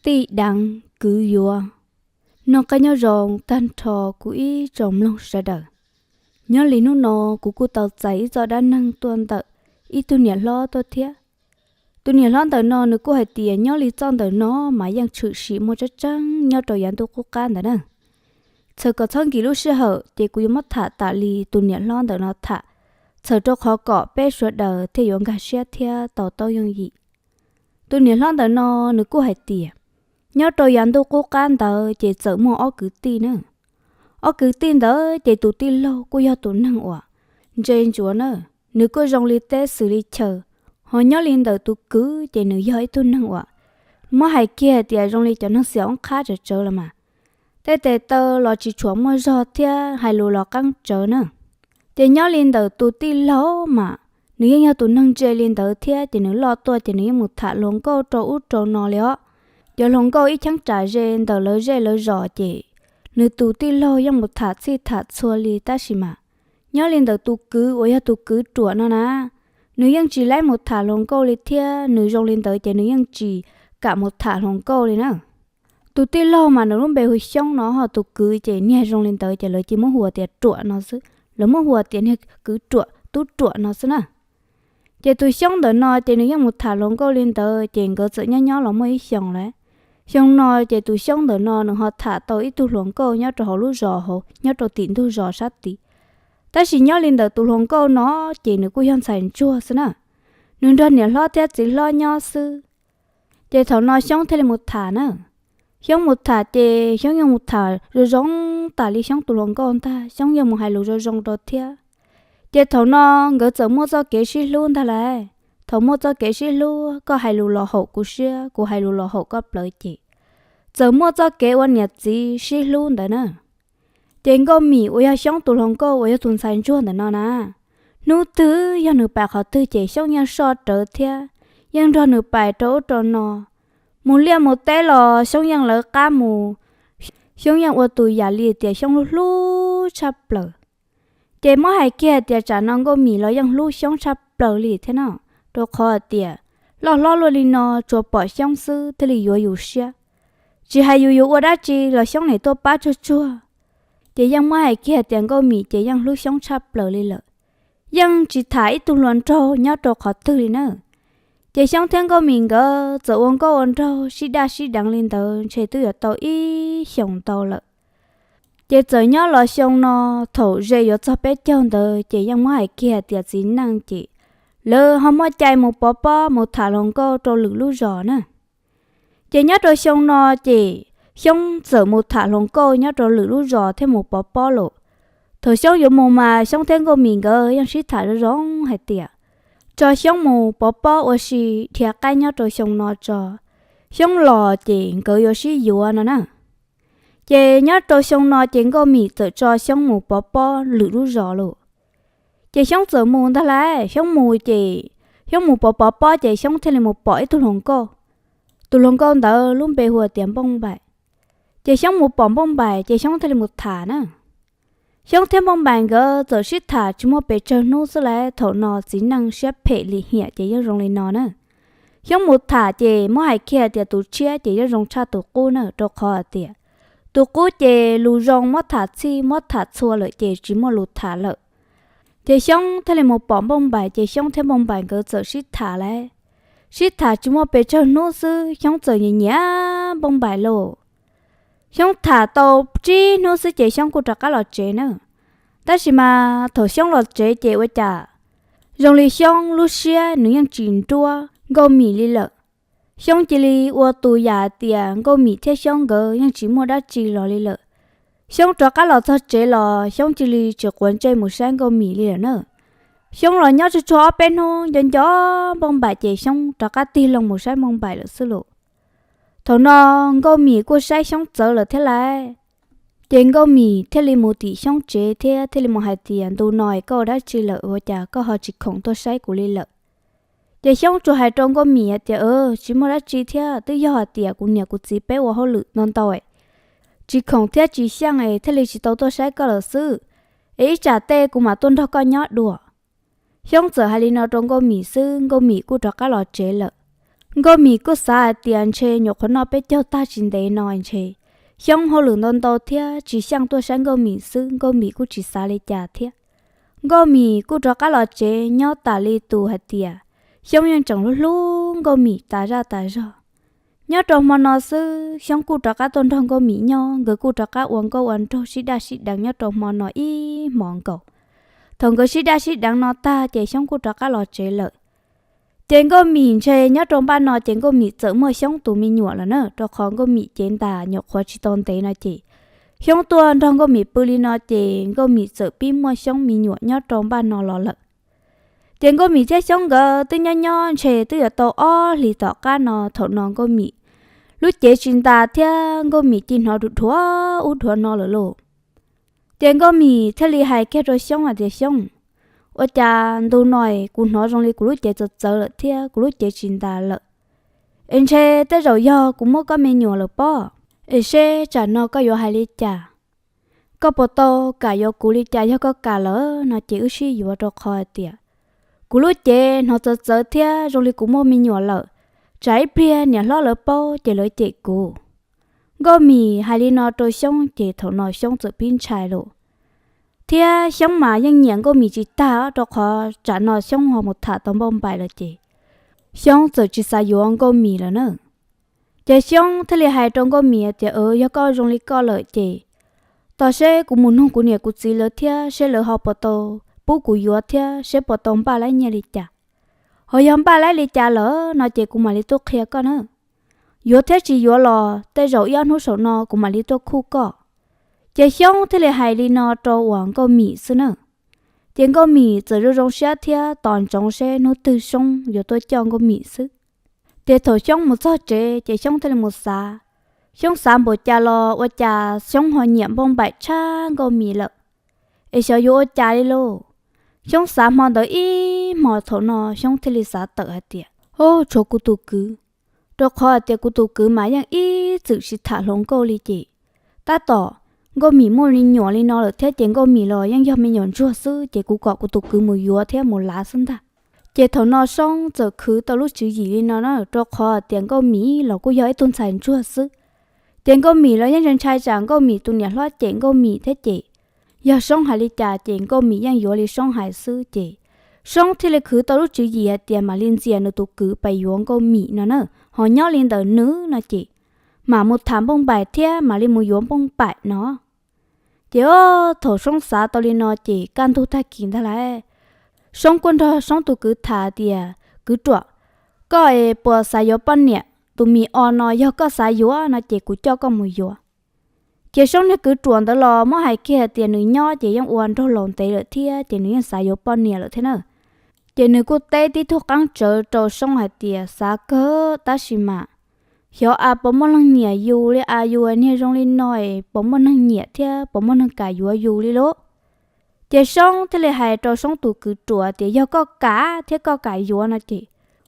Tij deev kwv yuav. Noj qab nyob zoo tag nrho kuv ib tsoom mloog sawv daws. Nyob li hnub no kuv kuj tau txais ib txoj dab neeg tuaj ntawm ib tug niam hlob tuaj thiab. Tus niam hlob ntawm no nws kuj hais tias nyob li txoj ntawm no mas yeej tshwm sim muaj tseeb tseeb nyob rau yav ntuj qub qab ntawd na. Txawm kom txhob nkim lub sij hawm ces kuv yuav muab tham tas li tus niam hlob ntawm no tham, txhawm rau qhov kom peb sawv daws thiaj yuav nkag siab thiab tau taub yooj yim. Tus niam hlob ntawm no nws kuj hais tias nyob rau yav ntuj qub qab ntawd ces txawm muaj ob kwv tij na. Ob kwv tij ntawd ces tus tij laug kuj yog tus neeg uas ntse ntsuav na, nws kuj zoo li teb xws li chaw. Ho nyob li ntawm tus kwv ces nws yog ib tug neeg uas muab hais kiag tias zoo li cov neeg xiam oob qhab tsawv tsawv los mas, tej tes taw los tsis tshua muaj zog thiab hais lus los qeeb tsawv na. Ces nyob li ntawm tus tij laug mas nws yeej yog tus neeg ntse li ntawd thiab ces nws loj tuaj ces nws yeej mus tham hluas nkauj rau ub rau no li os. Cov hluas nkauj ib cheeb tsam ze ntawm lawv zej lawv zos ces nws tus tij laug yeej mus tham txhij tham txhua li tab sis mas nyob li ntawm tus kwv uas yog tus kwv ruam no na, nws yeej tsis laib mus tham hluas nkauj li thiab nws zoo li ntawd ces nws yeej tsis kam mus tham hluas nkauj li na. Tus tij laug mas nws lub npe hu Xyoob no ho tus kwv ces niag zoo li ntawd ces lawv cia muab hu tias ruam no xwb, lawv muab hu tias niag kwv ruam tub ruam no xwb na. Ces tus Xyoob ntawm no ces nws yeej mus tham hluas nkauj li ntawd ces nkawd txawm nyob nyob los muaj ib xyoos lawm. Xyoo no ces tus Xyoob ntawm no nws ho tham tau ib tug hluas nkauj nyob rau hauv lub zos hauv nyob rau tim ntug zos sab tid. Tab sis nyob li ntawm tus hluas nkauj no ces nws kuj yog ntxhais ntsuag xwb na. Nws nrog niam hlob thiab txiv hlob nyob xwb. Ces thaum no Xyoob thiaj li mus tham na. Xyoob mus tham ces Xyoob yeej mus tham zoo zoo tas li Xyoob tus hluas nkauj ntag, Xyoob yeej mus hais lus zoo zoo rau thiab. Ces thaum no nkawd txawm muaj txoj kev sib hlub ntag lauj. Thaum muaj txoj kev sib hlub, koj hais lus los haum kuv siab, kuv hais lus los haum koj plawv ces txawm muaj txoj kev ua niam txiv sib hlub ntawd na. Ces Nkauj Mim uas yog Xyoob tus hluas nkauj uas yog tus ntxhais ntsuag ntawm no na, hnub twg yog nws pais qhov twg ces Xyoob yeej soj rawv thiab, yeej nrog nws pais rau ub rau no. Mus liaj mus teb los Xyoob yeej lawv qab mus. Xyoob yeej ua tus yam li tias Xyoob hlub hlub tshaj plaws. Ces muab hais kiag hais tias tsam no Nkauj Mim los yeej hlub Xyoob tshaj plaws li thiab no, rau qhov hais tias loj hlob luaj li no tsuas pom Xyoob xwb thiaj li yuav yus siab. Tsis hais yus yuav ua dab tsi los Xyoob nim tuaj pab tsuag tsuag. Ces yeej muab hais kiag hais tias Nkauj Mim ces yeej hlub Xyoob tshaj plaws li lawm. Yeej tsis tham ib tug hluas nraug nyob rau qhov twg li na. Ces Xyoob thiab Nkauj Mim nkawd txawm ua nkauj ua nraug sib daj sib deev li ntawd ntshe twb yuav tau ib xyoos ntau lawm. Ces txawm nyob los xyoo no, thaum ze yuav txog peb caug ntawd ces yeej muab hais kiag tias txiv neej ces lawv ho muaj cai mus pov pob mus tham hluas nkauj rau lwm lub zos na. Ces nyob rau xyoo no ces Xyoob txawm mus tham hluas nkauj nyob rau lwm lub zos thiab mus pov pob lawm. Thaum Xyoob yuav mus mas Xyoob thiab Nkauj Mim nkawd yeej sib tham zoo zoo hais tias tso Xyoob mus pov pob ua si dhia qaib nyob rau xyoo no tso, Xyoob los ces nkawd yuav sib yuav no na. Ces nyob rau xyoo no ces Nkauj Mim txawm tso Xyoob mus pov pob lwm lub zos lawm. Ces Xyoob txawm mus ntag lauj, Xyoob mus ces Xyoob mus pov pov pob ces Xyoob thiaj li mus pom ib tug hluas nkauj. Tus hluas nkauj ntawd lub npe hu tias Npauj Npaim. Ces Xyoob mus pom Npauj Npaim ces Xyoob thiaj li mus tham na. Xyoob thiab Npauj Npaim nkawd txawm sib tham tsis muaj pes tsawg hnub xwb lauj, thaum no txiv neej siab phem lim hiam ces yeej zoo li no na. Xyoob mus tham ces muab hais kiag tias tus tshiab ces yeej zoo tshaj tus qub na, rau qhov hais tias tus qub ces lus zoo muab tham txhij muab tham txhua lawm ces tsis muaj lus tham lawm. Ces Xyoob thiaj li mus pom Npauj Npaim ces Xyoob thiab Npauj Npaim nkawd txawm sib tham lauj. Sib tham tsis muaj pes tsawg hnub xwb Xyoob txawm nyiam nyiam Npauj Npaim lauj. Xyoob tham tau tsib hnub xwb ces Xyoob kuj rov qab los tsev na. Tab sis mas thaum Xyoob los tsev ces ua cas zoo li Xyoob lub siab nws yeej tsis nruab Nkauj Mim li lawm. Xyoob cia li ua tus yam tias Nkauj Mim thiab Xyoob nkawd yeej tsis muaj dab tsi los li lawm. Xyoob rov qab los txog tsev los Xyoob cia li tsis quav ntsej mus saib Nkauj Mim li lawm na. Xyoob los nyob tsuag tsuag ob peb hnub nco nco Npauj Npaim ces Xyoob rov qab tig loo mus saib Npauj Npaim lawm xwb lauj. Thaum no Nkauj Mim kuj saib Xyoob txawv lawm thiab lauj. Ces Nkauj Mim thiaj li mus tim Xyoob tsev thiab thiaj li mus hais tias ntu no es koj ua dab tsi lawm ua cas koj ho tsis khoom tuaj saib kuv li lawm? Ces Xyoob tsuas hais rau Nkauj Mim hais tias tsis muaj dab tsi thiab, twb yog hais tias kuv niam kuv txiv peb ua hauj lwm ntau ntau, tsis khoom thiab tsis xyeej es thiaj li tsis tau tuaj saib koj lawm xwb. Es ib tsam tej kuv mam tuaj nrog koj nyob dua. Xyoob txawm hais li no rau Nkauj Mim xwb Nkauj Mim kuj rov qab los tsev lawm. Nkauj Mim kuj xav hais tias ntshe nyuam qhuav noj peb caug tag tsis ntev no ntshe Xyoob hauj lwm ntau ntau thiab tsis xyaaj tuaj saib Nkauj Mim xwb, Nkauj Mim kuj tsis xav li cas thiab. Nkauj Mim kuj rov qab los tsev nyob tas li tus hais tias Xyoob yeej tseem hlub hlub Nkauj Mim tas zaj tas zog. Nyob rau hmo no xwb Xyoob kuj rov qab tuaj nrog Nkauj Mim nyob, nkawd kuj rov qab ua nkauj ua nraug sib daj sib deev nyob rau hmo no ib hmos nkaus. Thaum nkawd sib daj sib deev no tag ces Xyoob kuj rov qab los tsev lawm. Ces Nkauj Mim ntshe nyob rau npaj no ces Nkauj Mim txawm muaj Xyoob tus me nyuam lawm na, rau qhov Nkauj Mim cev ntas nyuam qhuav tsis tau ntev no ces Xyoob tuaj nrog Nkauj Mim pw li no ces Nkauj Mim txawm pib muaj Xyoob me nyuam nyob rau npaj no los lawm. Ces Nkauj Mim thiab Xyoob nkawd twb nyob nyob ntshe twb yuav tau ob hlis tom qab no, thaum no Nkauj Mim lub cev tsis ntas thiab Nkauj Mim ci hnov dhuav dhuav ub dhuav no lawm lauj. Ces Nkauj Mim thiaj li hais kiag rau Xyoob hais tias, Xyoob, ua cas ntu no kuv hnov zoo li kuv lub cev txawv txawv lawm thiab kuv lub cev tsis ntas lawm? Es ntshe tej zaum yog kuv muaj koj me nyuam lawm pob. Es seb tsam no koj yuav hais li cas? Koj puas tau kam yuav kuv li cas? Yog koj kam lawm no ces wb sib yuav, rau qhov hais tias kuv lub cev hnov txawv txawv thiab zoo li kuv muaj me nyuam lawm, tsam ib pliag niam hlob lawv paub ces lawv cem kuv. Nkauj Mim hais li no rau Xyoob ces thaum no Xyoob txawm pib ntshai lauj. Thiab Xyoob mas yeej nyiam Nkauj Mim tsis tag os, rau qhov tsam no Xyoob ho mus tham tau Npauj Npaim lawm ces Xyoob txawm tsis xav yuav Nkauj Mim lawm na. Ces Xyoob thiaj li hais rau Nkauj Mim tias, Yog koj zoo li koj lawm ces tos seb kuv mus nug kuv niam kuv txiv lawv thiab seb lawv ho puas tau pub kuv yuav thiab seb puas tau npaj laib nyiaj li cas. Ho yog npaj laib li cas lawm no ces kuv mam li tuaj qhia koj na. Yuav thiab tsis yuav los tej zaum ib ob hnub saum no kuv mam li tuaj khuj koj. Ces Xyoob thiaj li hais li no rau uas Nkauj Mim xwb na. Ces Nkauj Mim txawm zoo zoo siab thiab tos ntsoov seb hnub twg Xyoob yuav tuaj coj Nkauj Mim xwb. Ces thaum Xyoob mus txog tsev ces Xyoob thiaj li mus xav. Xyoob xav npaum cas los ua cas Xyoob ho nyiam Npauj Npaim tshaj Nkauj Mim lawm. Es xyov yuav ua cas li lauj. Xyoob xav hmo ntawd ib hmos, thaum no Xyoob thiaj li xav tawm hais tias, Au, tshuav kuv tus kwv. Rau qhov hais tias kuv tus kwv mas yeej ib txwm tsis tham hluas nkauj li ces tab tom Nkauj Mim muaj me nyuam li no lawm thiab ces Nkauj Mim los yeej yog me nyuam ntsuag xwb ces kuv kom kuv tus kwv mus yuav thiab mus lav xwb ntag. Ces thaum no Xyoob txawm khwv tau lub tswv yim li no na, rau qhov hais tias Nkauj Mim los kuj yog ib tug ntxhais ntsuag xwb. Ces Nkauj Mim los yeej ntshai tsam Nkauj Mim tus niam hlob cem Nkauj Mim thiab ces yog Xyoob hais li cas ces Nkauj Mim yeej yuav li Xyoob hais xwb ces Xyoob thiaj li khwv tau lub tswv yim hais tias mam li ntxias nws tus kwv pais yuav Nkauj Mim no na, ho nyob li ntawm nws no ces mam mus tham Npauj Npaim thiab mam li mus yuav Npauj Npaim no. Ces o, thaum Xyoob xav tau li no ces kaj ntug tag kis ntag lauj, Xyoob kuj nrog Xyoob tus kwv tham tias, Kwv Ruam, koj es puas xav yuav poj niam? Tus Mim O no yog koj xav yuav no ces kuv coj koj mus yuav. Ces Xyoob niag kwv Ruam ntawd los muab hais kiag tias nws nyob ces yeej ua nraug laus ntev lawm thiab ces nws yeej xav yuav poj niam lawm thiab na. Ces nws kuj teb tib tug qaab tsawv rau Xyoob hais tias, Xav kawg tab sis mas xyov a puas muaj leej nyiam yus li as, yus niag zoo li no es puas muaj neeg nyiam thiab puas muaj neeg kam yuav yus li lauj? Ces Xyoob thiaj li hais rau Xyoob tus kwv Ruam tias, Yog koj kam thiab koj kam yuav no ces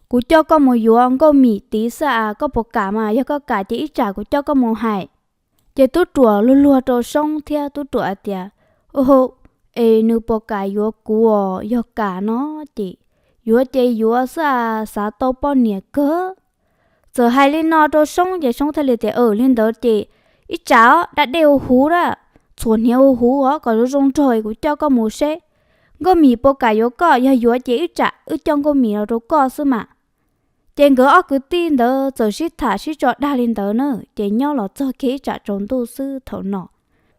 kuv coj koj mus yuav Nkauj Mim tid xwb as, koj puas kam mas? Yog koj kam ces ib tsam kuv coj koj mus hais. Ces tub Ruam luag luag rau Xyoob thiab tub Ruam hais tias, Ua hauj, es nws puas kam yuav kuv os? Yog kam no ces yuav ces yuav xwb as, xav tau poj niam kawg. Txawm hais li no rau Xyoob ces Xyoob thiaj li tias, Aws, li ntawd ces ib tsam da dej ua huv na, txhuam hniav ua huv os, kom zoo zoo nraug kuv coj koj mus seb Nkauj Mim puas kam yuav koj. Yog yuav ces ib tsam wb coj Nkauj Mim los rau koj xwb mas. Ces nkawd ob kwv tij ntawd txawm sib tham sib tso dag li ntawd na, ces nyob los txog kiag ib tsam tsaus ntuj xwb thaum no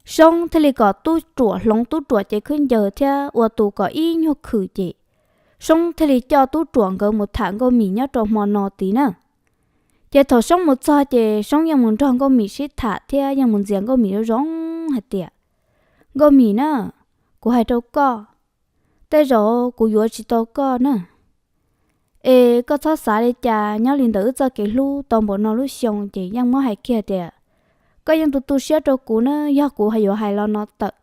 Xyoob thiaj li kom tub Ruam hloov tub Ruam cev khaub ncaws thiab ua tus kom ib nyuag khwm ces Xyoob thiaj li coj tub Ruam nkawd mus tham Nkauj Mim nyob rau hmo no tid na. Ces thaum Xyoob mus txog ces Xyoob yeej mus nrog Nkauj Mim sib tham thiab yeej mus ntxias Nkauj Mim zoo zoo hais tias, Nkauj Mim na, kuv hais rau koj, tej zaum kuv yuav tsis tau koj na. Es koj txhob xav li cas, nyob li ntawm wb txoj kev hlub tau npaum no lub xyoo ces yeej muab hais kiag tias koj yeej tu tu siab rau kuv na, yog kuv yuav hais los no tawm.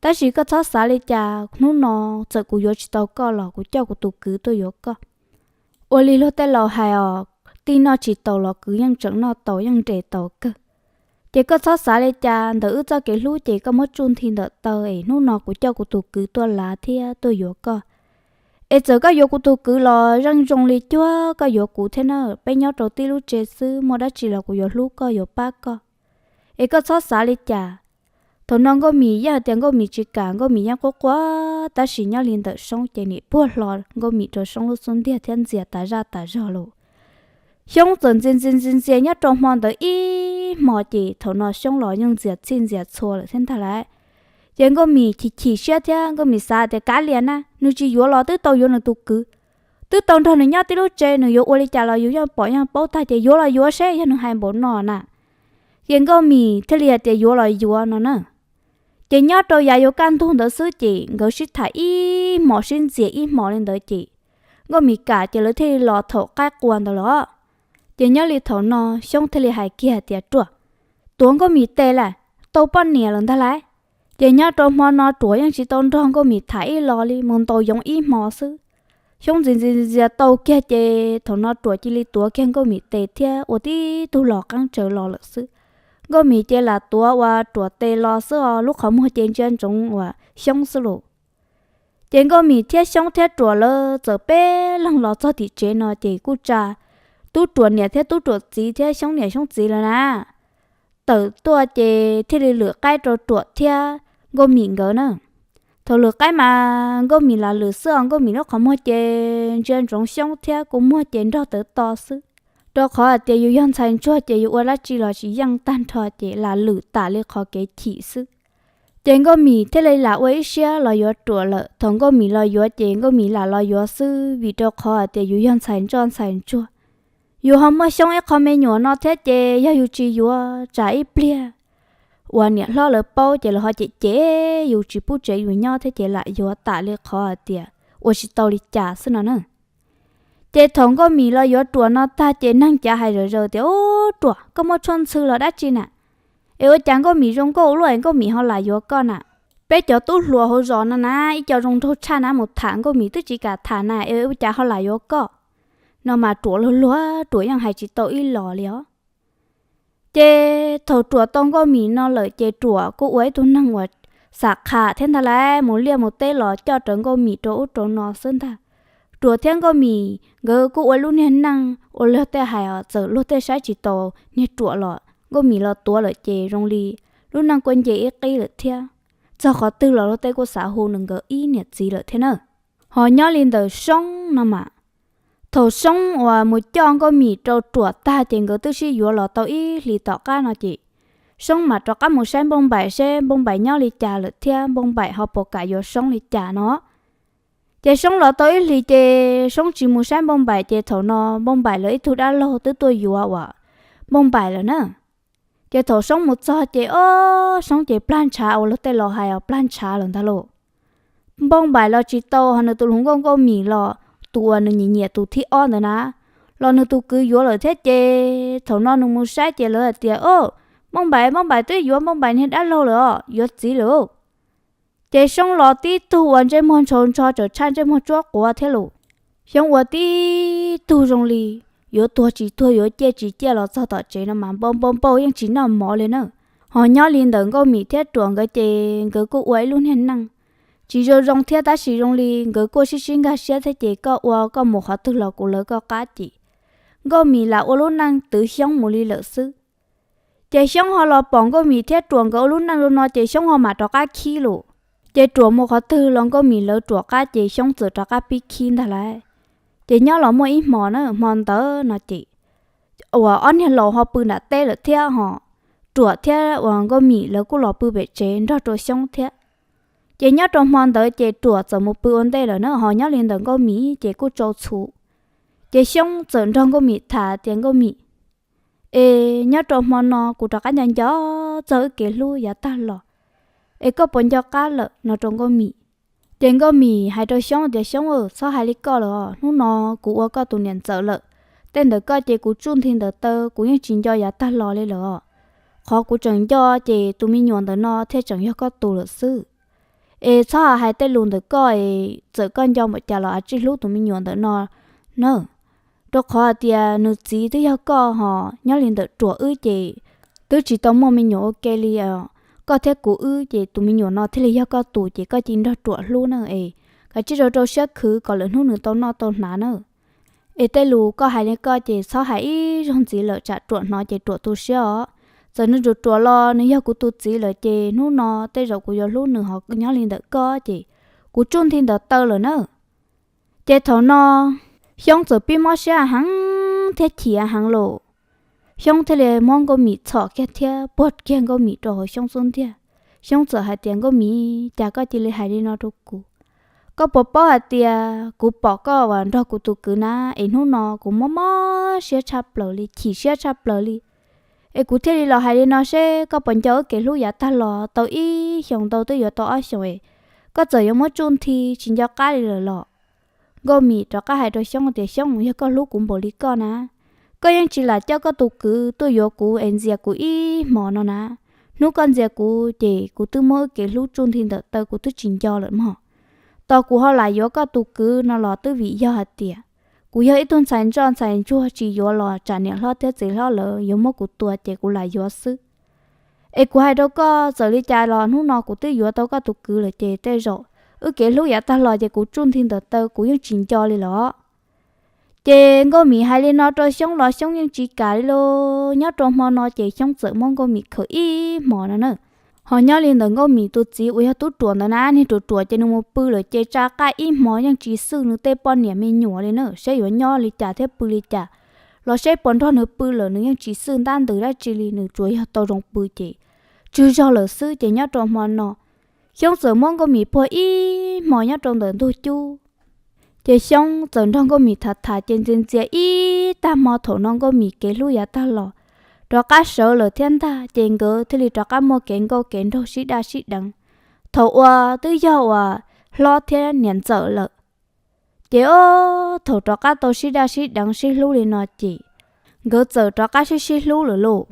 Tab sis koj txhob xav li cas, hnub no txawm kuv yuav tsis tau koj los kuv coj kuv tus kwv tuaj yuav koj. Ua li luag tej laus hais os, tij noj tsis taus los kwv yeej tseem noj taus yeej nres taus kawg. Ces koj txhob xav li cas, ntawm wb txoj kev hlub ces koj muab tsuj nthi ntawm taw es hnub no kuv coj kuv tus kwv tuaj lav thiab tuaj yuav koj. Es txawm koj yuav kuv tus kwv los zeej zoo li cuag koj yuav kuv thiab na, peb nyob rau tib lub tsev xwb, muaj dab tsi los kuv yuav hlub koj yuav pab koj. Es koj txhob xav li cas. Thaum no Nkauj Mim yeej hais tias Nkauj Mim tsis kam, Nkauj Mim yeej quaj quaj, tab sis nyob li ntawm Soob ces nim puag hlo Nkauj Mim rau Soob lub xub ntiag thiab ntxias tas zaj tas zog lawm. Xyoob txawm ntxias ntxias ntxias ntxias nyob rau hmo ntawd ib hmo ces thaum no Xyoob los yeej ntxias txhij ntxias txhua lawm thiab ntag lauj. Ces Nkauj Mim chim chim siab thiab Nkauj Mim xav tias kav liam na, nws tsis yuav los twb tau yuav nws tus kwv, twb tau nrog nws nyob tib lub tsev, nws yuav ua li cas los yus yeej pom yeej paub tag, ces yuav los yuav seb yog nws hais npaum no na. Ces Nkauj Mim thiaj li hais tias yuav los yuav no na. Ces nyob rau yav yuav kaj ntug ntawd xwb ces nkawd sib tham ib hmos sib ntxias ib hmos li ntawd ces Nkauj Mim kam ces lawv thiaj li los thaum qaib qua ntawd los. Ces nyob li thaum no Xyoob thiaj li hais kiag tias Ruam, tuav Nkauj Mim tes lawm, tau poj niam lawm ntag lauj. Ces nyob rau hmo no Ruam yeej tsis tau nrog Nkauj Mim tham ib los li, mus ntaus yoov ib hmo xwb. Xyoob ntxias ntxias ntxias tau kiag ces thaum no Ruam cia li tuav kiag Nkauj Mim tes thiab ua tib tug los qeeb tsaws los lawm xwb. Nkauj Mim ces lam tuav ua Ruam tes los xwb os, lub qhov muag ces ntsia ntsoov uas Xyoob xwb lauj. Ces Nkauj Mim thiab Xyoob thiab Ruam lawv txawm peb leeg los txog tim tsev no ces kuj tsa tub Ruam niam thiab tub Ruam txiv thiab Xyoob niam Xyoob txiv lawm na. Tawm tuaj ces thiaj li lwm qaib rau Ruam thiab Nkauj Mim nkawd na. Thaum lwm qaib mas Nkauj Mim lam lwm xwb os, Nkauj Mim lub qhov muag ces ntsia ntsoov Xyoob thiab kua muag ces nrog tawv to xwb. Rau qhov hais tias yus yog ntxhais ntsuag ces yus ua dab tsi los tsis yeej tag nrho ces lam lwm tas li qhov kev chim xwb. Ces Nkauj Mim thiaj li lam ua ib siab los yuav Ruam lawm. Thaum Nkauj Mim los yuav ces Nkauj Mim lam los yuav xwb, vim rau qhov hais tias yus yog ntxhais ntsoj ntxhais ntsuag, yus ho muaj Xyoob ib qho me nyuam no thiab ces yog yus tsis yuav tsam ib pliag uas niam hlob lawv paub ces lawv ho cem cem yus tsis pub tsev yus nyob thiab ces lam yuav tas li qhov hais tias ua tsis tau li cas xwb no na. Ces thaum Nkauj Mim los yuav Ruam no tag ces neeg cav hais zom zaws tias, Ub, Ruam, koj muaj tshuaj ntxhw los dab tsi na? Es ua cas Nkauj Mim zoo nkauj ua luaj es Nkauj Mim ho lam yuav koj na? Peb cov tub hluas hauv zos no na, ib co zoo nraug tshaj na mus tham Nkauj Mim twb tsis kam tham na, es ua cas ho lam yuav koj? No mas Ruam luag luag, Ruam yeej hais tsis tau ib los li os. Ces thaum Ruam tau Nkauj Mim no lawm ces Ruam kuj ua ib tug neeg uas xam qham thiab ntag lauj, mus liaj mus teb los coj rawv Nkauj Mim rau ub rau no xwb ntag. Ruam thiab Nkauj Mim nkawd kuj ua lub niag neej ua luag tej hais os, txawm luag tej saib tsis taus niag Ruam los Nkauj Mim los tuav lawm ces zoo li lub neej kuj nce ib qib lawm thiab. Txog qhov twg los luag tej kuj xav hu nws nkawd ib niam txiv lawm thiab na. Ho nyob li ntawm Soob no mas, thaum Soob uas mus coj Nkauj Mim rau Ruam tag ces nkawd twb sib yuav los tau ib hlis tom qab no ces Soob mam rov qab mus saib Npauj Npaim seb Npauj Npaim nyob li cas lawm thiab Npauj Npaim ho puas kam yuav Soob li cas no. Ces Soob los tau ib hlis ces Soob tsis mus saib Npauj Npaim ces thaum no Npauj Npaim lawv ib tug dab laug twb tuaj yuav uas Npauj Npaim lawm na. Ces thaum Soob mus txog ces ob Soob ces plag ntshav uas luag tej los hais os, plag ntshav lawm ntag lauj. Npauj Npaim los tsis tau, ho nws tus hluas nkauj Nkauj Mim los tus uas nws nyiam nyiam tus thib ob ntawd na, los nws tus kwv yuav lawm thiab ces thaum no nws mus saib ces lawv hais tias, Npauj Npaim, Npauj Npaim twb yuav Npauj Npaim niag dab laug lawm os, yuav txiv lawm. Ces Soob los tib tug uas ntsej muag ntshau ntsho tsawm tshaj ntsej muag tsuab quav thiab lauj. Xyoob ua tib tug zoo li yuav tuag tsis tuag yuav ciaj tsis ciaj los txog tom tsev no mas npau npau npau yeej tsis noj mov li na. Ho nyob li ntawm Nkauj Mim thiab Ruam nkawd ces nkawd kuj ua ib lub niag neej tsis zoo zoo thiab tab sis zoo li nkawd kuj sib sib nkag siab thiab ces koj ua koj mus qhov twg los kuv lawv koj qab ces Nkauj Mim lam ua lub neej twv Xyoob mus li lawm xwb. Ces Xyoob ho los pom Nkauj Mim thiab Ruam nkawd ua lub neej zoo no ces Xyoob ho mam rov qab khib lauj. Ces Ruam mus qhov twg los Nkauj Mim lawv Ruam qab ces Xyoob txawm rov qab pib khib ntag lauj. Ces nyob los muaj ib hmo na, hmo ntawd no ces uas ob niag laus ho pw nram teb lawm thiab ho Ruam thiab uas Nkauj Mim lawv kuj los pw pem tsev nrog rau Xyoob thiab. Ces nyob rau hmo ntawd ces Ruam txawm mus pw ua ntej lawm na, ho nyob li ntawm Nkauj Mim ces kuj tsau txhuv. Ces Xyoob txawm nrog Nkauj Mim tham tias, Nkauj Mim, es nyob rau hmo no kuv rov qab nco nco txog wb kev hlub yav tag los, es koj puas nco qab lawm? No rau Nkauj Mim. Ces Nkauj Mim hais rau Xyoob tias, Xyoob, txhob hais li koj lawm os, hnub no kuv ua koj tus niam ntxawm lawm. Tej ntawm koj ces kuv tsuj nthi ntawm taw, kuv yeej tsis nco yav tag los li lawm os. Qhov kuv tseem nco ces tus me nyuam ntawm no thiaj tseem yog koj tus lawm xwb. Es txhob hais tej lus ntawm koj es txawm koj nco npaum cas los a tsij hlub tus me nyuam ntawm no na. Rau qhov hais tias nws txiv twb yog koj ho, nyob li ntawm Ruam wb ces twb tsis tau muaj me nyuam ua ke li. Koj thiab kuv wb ces tus me nyuam no thiaj li yog koj tus ces koj cia nrog Ruam hlub na es kav tsij rau rau siab khwv kom lwm hnub nws tau noj tau hnav na. Es tej lus koj hais li koj ces txhob hais ib zaug ntxiv lawm tsam ruam hnov ces ruam tu siab os. Txawm nws ruam ruam los nws yog kuv tus txiv lawm ces hnub no tej zaum kuv yuav hlub nws ho nyob li ntawm koj ces kuv tsuj nthi ntawd taw lawm na. Ces thaum no Xyoob txawm pib mob siab heev thiab chim heev lawm. Xyoob thiaj li muab Nkauj Mim txhom kiag thiab puag kiag Nkauj Mim rau hauv Xyoob xub ntiag. Xyoob txawm hais tias, Nkauj Mim, cas koj cia li hais li no rau kuv? Koj puas paub hais tias kuv pom koj uas nrog kuv tus kwv na, es hnub no kuv mob mob siab tshaj plaws li, chim siab tshaj plaws li. Es kuv thiaj li los hais li no seb koj puas nco wb kev hlub yav tag los tau ib xyoos ntau twb yuav tau ob xyoos es koj txawm yuav muab tsuj nthi tsis nco qab li lawm los? Nkauj Mim rov qab hais rau Xyoob tias, Xyoob, yog koj hlub kuv npaum li koj na, koj yeej tsis lam coj koj tus kwv tuaj yuav kuv es ntxias kuv ib hmo no na. Hnub koj ntxias kuv ces kuv twb muab wb kev hlub tsuj nthi ntawm taw, kuv twb tsis nco lawm mog. Tos kuv ho lam yuav koj tus kwv no los twb vim yog hais tias kuv yog ib tug ntxhais ntsoj ntxhais ntsuag tsis yuav los tsam niam hlob thiab txiv hlob lawv yuav muab kuv tua ces kuv lam yuav xwb. Es kuv hais rau koj, txawm li cas los hnub no kuv twb yuav tau koj tus kwv lawm ces tej zaum wb kev hlub yav tag los ces kuv tsuj nthi ntawm taw kuv yeej tsis nco li los. Ces Nkauj Mim hais li no rau Xyoob los Xyoob yeej tsis kam li lauj. Nyob rau hmo no ces Xyoob txawm muab Nkauj Mim khawm ib hmo no na. Ho nyob li ntawm Nkauj Mim tus txiv uas yog tub ruam ntawd na, niag ruam ruam ces nws mus pw lawm ces tsa qab ib hmo yeej tsis xwj nws tej poj niam me nyuam li na, seb yuav nyob li cas thiab pw li cas, los seb puas nrog nws pw lawm nws yeej tsis xwj ntab ntws dab tsi li, nws tsuas yog tau zoo pw ces tswg zog lawm xwb. Ces nyob rau hmo no Xyoob txawm muab Nkauj Mim puag ib hmo nyob rau ntawm ntug cub. Ces Xyoob txawm nrog Nkauj Mim tham tham ces ntxias ntxias ib tag hmo, thaum no Nkauj Mim kev hlub yav tag los rov qab sawv lawm thiab ntag, ces nkawd thiaj li rov qab muaj kev nkauj kev nraug sib daj sib deev. Thaum uas twb yog uas hlob thiab niam ntxawm lawm, ces ob thaum rov qab tau sib daj sib deev sib hlub li no ces nkawd txawm rov qab sib sib hlub lawm lauj.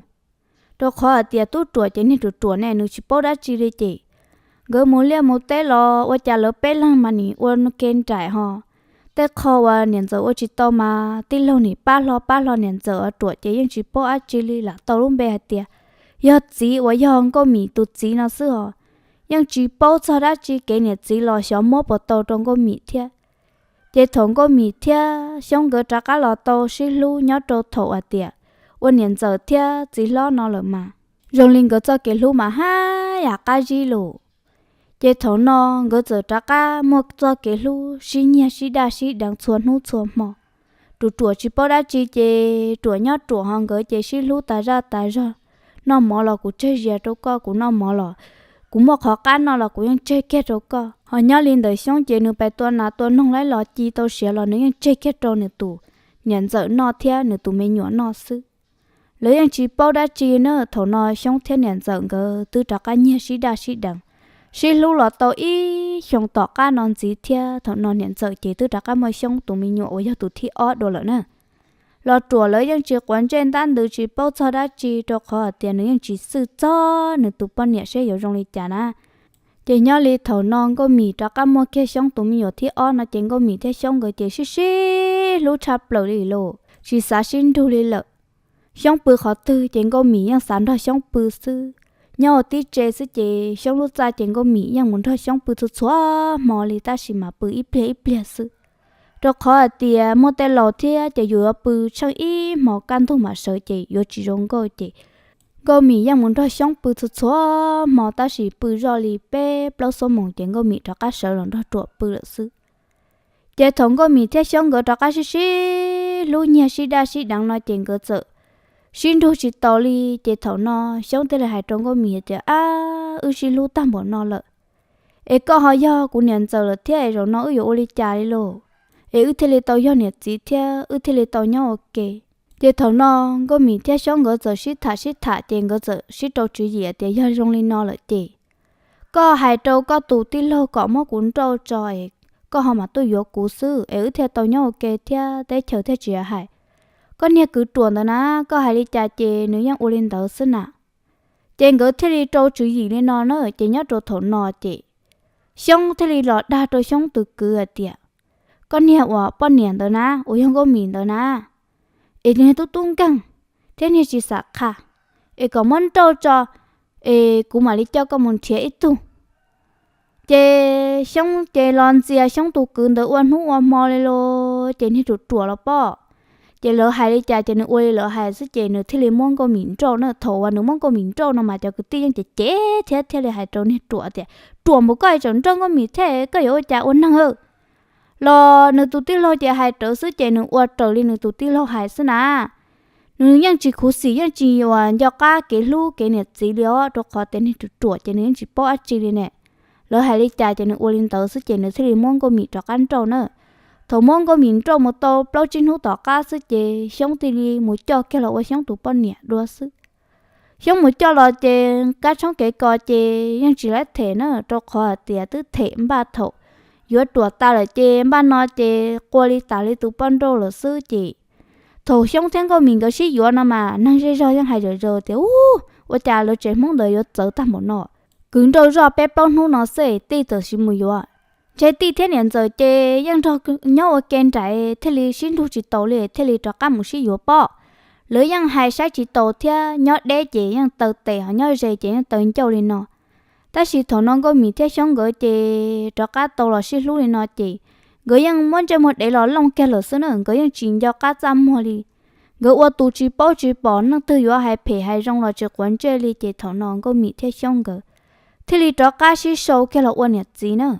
Rau qhov hais tias tub ruam ces niag ruam ruam ne nws tsis paub dab tsi li ces nkawd mus liaj mus teb los ua cas lawv peb leeg mas nim ua ke nraim ho. Tej qho uas niam ntxawm ua tsis tau mas tij laug nim pab hlo pab hlo niam ntxawm, ruam ces yeej tsis paub dab tsi li, lam tau lub npe hais tias yog txiv uas yog Nkauj Mim tus txiv no xwb os. Yeej tsis paub txog dab tsi, kev niam txiv los xyov muab puas tau rau Nkauj Mim thiab. Ces thaum Nkauj Mim thiab Xyoob nkawd rov qab los tau sib hlub nyob rau thaum hais tias ua niam ntxawm thiab txiv hlob no lawm mas zoo li nkawd txoj kev hlub mas haj yam qab zib lawm. Ces thaum no nkawd txawm rov qab muaj txoj kev hlub sib nyiag sib daj sib deev txhua hnub txhua hmo. Ruam ruam tsis paub dab tsi ces ruam nyob ruam ho nkawd ces sib hlub tas zaj tas zog. Noj mov los kuv tseg zias rau koj, kuv noj mov los kuv muaj qhov qab noj los kuv yeej tseg kiag rau koj. Ho nyob li ntawm Xyoob ces nws pais tua nas tua noog laib los ci tau siav los nws yeej tseg kiag rau nws tus niam ntxawm noj thiab nws tus me nyuam noj xwb. Lawv yeej tsis paub dab tsi na, thaum no Xyoob thiab niam ntxawm nkawd twb rov qab nyiag sib daj sib deev, sib hlub los tau ib xyoos tom qab no ntxiv thiab thaum no niam ntxawm ces twb rov qab muaj Xyoob tus me nyuam uas yog tus thib ob dua lawm na. Los ruam lawv yeej tsis quav ntsej ntab ntws tsis paub txog dab tsi rau qhov hais tias nws yeej tsis xwj txog nws tus poj niam seb yuav zoo li cas na. Ces nyob li thaum no Nkauj Mim rov qab muaj kiag Xyoob tus me nyuam thib ob no ces Nkauj Mim thiab Xyoob nkawd ces sib sib hlub tshaj plaws li lauj, tsis xav sib nrug li lawm. Xyoob pw qhov twg ces Nkauj Mim yeej xav nrog Xyoob pw xwb. Nyob ua tib tse xwb ces Xyoob lub txaj ces Nkauj Mim yeej mus nrog Xyoob pw txhua txhua hmo li tab sis mas pw ib pliag ib pliag xwb. Rau qhov hais tias muaj tej laus thiab ces yus yuav pw tsheej ib hmo kaj ntug mam sawv ces yuav tsis zoo nkauj ces Nkauj Mim yeej mus nrog Xyoob pw txhua txhua hmo tab sis pw zoj li peb plaub xuab moos ces Nkauj Mim rov qab sawv los nrog ruam pw lawm xwb. Ces thaum Nkauj Mim thiab Xyoob nkawd rov qab sib sib hlub nyiag sib daj sib deev no ces nkawd txawm sib nrug tsis taus li. Ces thaum no Xyoob thiaj li hais rau Nkauj Mim hais tias, Ab, wb sib hlub tag npaum no lawm es koj ho yog kuv niam ntxawm lawm thiab es zaum no wb yuav ua li cas li lauj? Es wb thiaj li tau yog niam txiv thiab wb thiaj li tau nyob ua ke. Ces thaum no Nkauj Mim thiab Xyoob nkawd txawm sib tham sib tham ces nkawd txawm sib rau tswv yim tias, Yog zoo li no lawm ces koj hais rau koj tus tij laug kom muab kuv nrauj tso es koj ho mam tuaj yuav kuv xwb es wb thiaj tau nyob ua ke thiab teb chaws thiaj tsis hais. Koj niag kwv ruam ntawd na, koj hais li cas ces nws yeej ua li ntawd xwb na. Ces nkawd thiaj li rau tswv yim li no na. Ces nyob rau thaum no ces Xyoob thiaj li los dag rau Xyoob tus kwv hais tias, Koj niag uas poj niam ntawd na, uas yog Nkauj Mim ntawd na, es niag tub tub nkeeg thiab niag tsis xam qha, es kom muab nrauj tso es kuv mam li coj koj mus nrhiav ib tug Ces Xyoob ces los ntxias Xyoob tus kwv ntawd ua hnub ua hmo li los ces niag ruam ruam los pom. Ces lawv hais li cas ces nws ua li lawv hais xwb ces nws thiaj li muab Nkauj Mim nrauj na. Thaum uas nws muab Nkauj Mim nrauj no mas cov kwv tij yeej cev cev thiab thiaj li hais rau niag ruam tias, ruam npaum koj tseem nrauj Nkauj Mim thiab, koj yuav ua cas ua neeg a? Los nws tus tij laug ces hais rawv xwb ces nws ua raws li nws tus tij laug hais xwb na. Nws yeej tsis khuv xim yeej tsis yuav nco qab kev hlub kev niam txiv li os, rau qhov tias niag ruam ruam ces nws yeej tsis paub dab tsi li ne. Lawv hais li cas ces nws ua li ntawd xwb ces nws thiaj li muab Nkauj Mim rov qab nrauj na. Thaum muab Nkauj Mim nrauj mus tau plaub tsib hnub tom qab xwb ces Xyoob thiaj li mus coj kiag los ua Xyoob tus poj niam dua xwb. Xyoob mus coj los ces kab tshoob kev kos ces yeej tsis laib them na, rau qhov hais tias twb them npaj thaum yuav ruam tas lawm ces npaj no ces qua li tas li tus poj nrauj lawm xwb ces thaum Xyoob thiab Nkauj Mim nkawd sib yuav no mas neeg zej zog yeej hais zom zaws tias, ub, ua cas lawv tsev Hmoob ntawd yuav txawv tag npaum no. Kwv nrauj zoj peb plaub hnub no xwb tij txawm sis mus yuav. Ntshe tij thiab niam ntxawm ces yeej nrog nyob ua ke nraim thiaj li sib nrug tsis taus li thiaj li rov qab mus sib yuav pob. Lawv yeej hais saib tsis taus thiab nyob deb ces yeej taw tes ho nyob ze ces yeej taw ncauj li no. Tab sis thaum no Nkauj Mim thiab Xyoob nkawd ces rov qab tau los sib hlub li no ces nkawd yeej muab ntsej muag dev los looj kiag lawm xwb na, nkawd yeej tsis nco qab txaj muag li. Nkawd ua tus tsis paub tsis pom, neeg twg yuav hais phem hais zoo los tsis quav ntsej li ces thaum no Nkauj Mim thiab Xyoob nkawd thiaj li rov qab sib sau kiag los ua niam txiv na.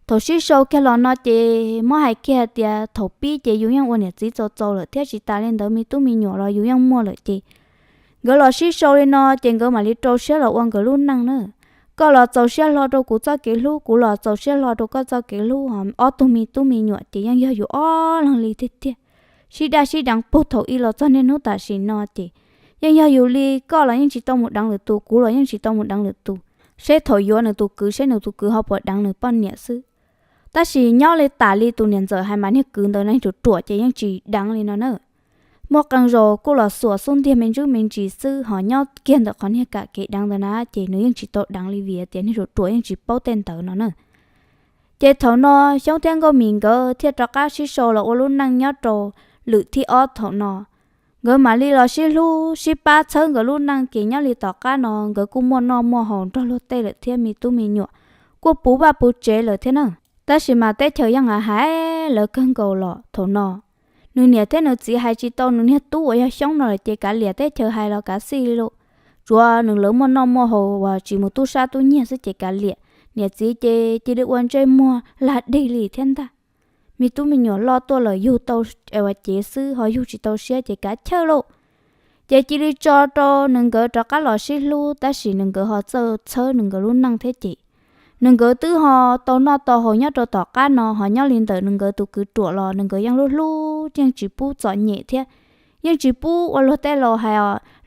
Thaum sib sau kiag los no ces muab hais kiag tias thaum pib ces yus yeej ua niam txiv txaus txaus lawm thiab tsis tas li ntawd me tub me nyuam los yus yeej muaj lawm ces nkawd los sib sau li no ces nkawd mam li rau siab los ua nkawd lub neej na. Koj los txaus siab hlo rau kuv txoj kev hlub, kuv los txaus siab hlo rau koj txoj kev hlub, ob tug me tub me nyuam ces yeej yog yus ob leeg li tiag tiag. Sib daj sib deev puag thaum ub los txog niaj hnub tam sim no ces yeej yog yus li, koj los yeej tsis tau mus deev lwm tus, kuv los yeej tsis tau mus deev lwm tus. Seb thaum yuav nws tus kwv seb nws tus kwv ho puas deev nws poj niam xwb. Tab sis nyob li tas li tus niam ntxawm hais mas niag kwv ntawd niag ruam ruam ces yeej tsis deev li no na. Muaj qee zaus kuj los xuas xub ntiag me ntsuj me ntsis xwb ho nyob kiag ntawm qhov niag kam kev deev ntawd na ces nws yeej tsis tau deev li vim tias niag ruam ruam yeej tsis paub tej ntawd no na. Ces thaum no Xyoob thiab Nkauj Mim nkawd thiaj rov qab sib sau los ua lub neej nyob rau lwm thib ob thaum no. Nkawd mam li los sib hlub sib pab txhawb nkawd lub neej ces nyob li tom qab no nkawd kuj muaj noj muaj haus nrog luag tej lawm thiab me tub me nyuam kuj puv vaj puv tsev lawm thiab na. Tab sis mas teb chaws yeej hais hais lawv kawg nkaus los thaum no nws niam thiab nws txiv hais tsis tau nws niag tub uas yog Xyoob no lawm ces kav liam, teb chaws hais los kav xij li lauj. Tsuav nws lawv muaj noj muaj haus uas tsis mus tub sab tub nyiag xwb ces kav liam. Niam txiv ces cia li ua ntsej muag lag dig li thiab ntag. Me tub me nyuam loj tuaj lawm yug tau es ua cev xwb ho yug tsis tau siab ces kav chawj lauj. Ces cia li tso rau nws nkawd rov qab los sib hlub tab sis nws nkawd ho txawj txhawb nws nkawd lub neej thiab ces nws nkawd twb ho tau noj tau haus nyob rau tom qab no ho nyob li ntawm nws nkawd tus kwv ruam los nws nkawd yeej hlub hlub yeej tsis pub txom nyem thiab yeej tsis pub ua luag tej laus hais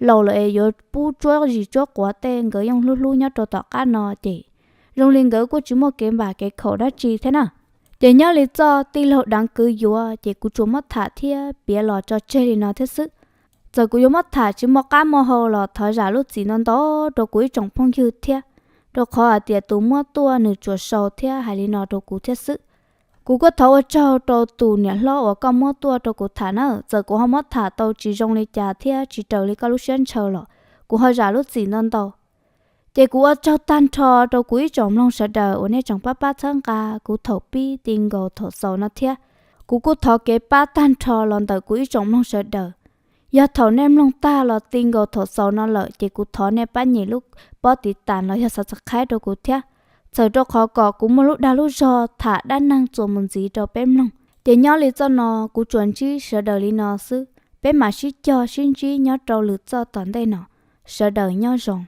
laus lawm es yuav pub tsuab zis tsuab quav tej, nkawd yeej hlub hlub nyob rau tom qab no ces zoo li nkawd kuj tsis muaj kev npam kev khaum dab tsi thiab na. Ces nyob li txoj tij laug deev kwv yuav ces kuv tsuas muab tham thiab piav los tso tseg li no thiab xwb. Txawm kuv yuav muab tham tsis muaj qab muaj hau los thov zam lub txim ntau ntau rau kuv ib tsoom phooj ywg thiab, rau qhov hais tias tus muab tuaj nws tsuas sau thiab hais li no rau kuv thiab xwb. Kuv kuj thov ua tsaug rau tus niam hlob uas koj muab tuaj rau kuv tham na, txawm kuv ho muab tham tau tsis zoo li cas thiab tsis raws li koj lub siab ntshaw los kuv ho zam lub txim ntau ntau. Ces kuv ua tsaug tag nrho rau kuv ib tsoom mloog sawv daws uas nej tseem pab pab txhawb nqa kuv thaum pib ti nkaus thaum xaus no thiab. Kuv kuj thov kev pab tag nrho los ntawm kuv ib tsoom mloog sawv daws. Yog thaum nej mloog tag los ti nkaus thaum xaus no lawm ces kuv thov nej pab nyem lub pob tiv tas los yog subscribe rau kuv thiab, txhawm rau qhov kom kuv muaj lub dag lub zog tham dab neeg txuas mus ntxiv rau peb mloog. Ces nyob li txoj no kuv tsuas ntsib sawv daws li no xwb, peb mam sib cog sib ntsib nyob rau lwm txoj tom ntej no. Sawv daws nyob zoo.